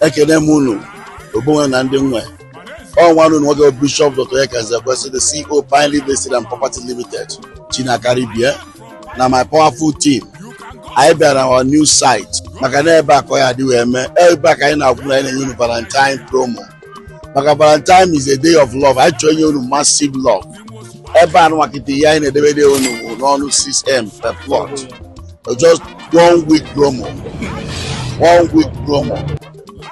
Ekene m unu obonwe na ndị nwe ọ nwanne unu nwoke, Bishop Dr. Eka Ezekwesili, the CEO, Pine Leaf Estate and Property Limited, Chinakari na my powerful team. Anyị bịara our new site maka na ebe a ka ọ ya dị wee mee. Ebe a ka anyị na-agwụ na anyị na-enye unu Valentine promo, maka Valentine is a day of love. Anyị chọrọ inye unu massive love. Ebe a nụmakịta ihe anyị na-edebede unu bụ n'ọnụ 6M per plot. Just one week promo, one week promo.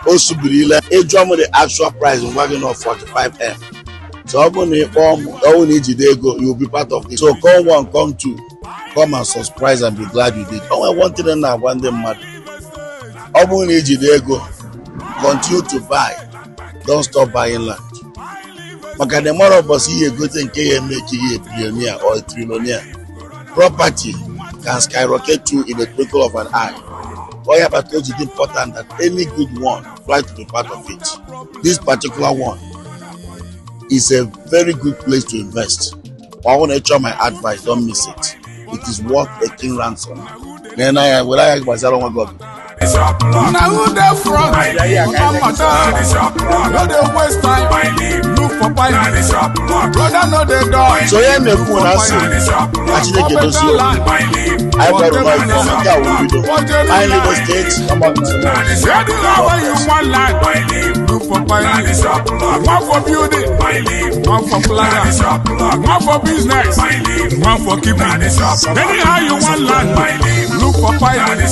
O subiri ile ịjụọ m the actual price, ngwa gị nọ 45M. So ọ bụrụ na ị kpọọ m, ọ bụrụ na ijide ego, you will be part of it. So come one, come two, come and surprise and be glad you did. O nwere one thing m na-agwa ndị mmadụ: ọ bụrụ na ijide ego, continue to buy, don't stop buying land, maka na mara ụbọchị ihe egote nke ya eme ka ihe a billionaire or a trillionaire. Property can skyrocket you in a twinkle of an eye. Ọ ya kpatara o ji dị important that any good one, try to be part of it. This particular one is a very good place to invest. Ọ bụrụ na ị chọọ my advice, don't miss it. It is worth a king ransom. Na anya were anya gbazara onwe gị ọgụ. Na who dey front? Una matter. No dey waste time. Look for Pine. Brother, no dey dull. So onye na-ekwu na asị ka Chineke dozie okwu anyị gwara ụlọ ife ọma. Nke a wụ mbido Pine Leaf Estate. Anywhere you want land, look for Pine. One for building, one for plaza, one for business, one for keeping. Anyhow you want land, look for Pine.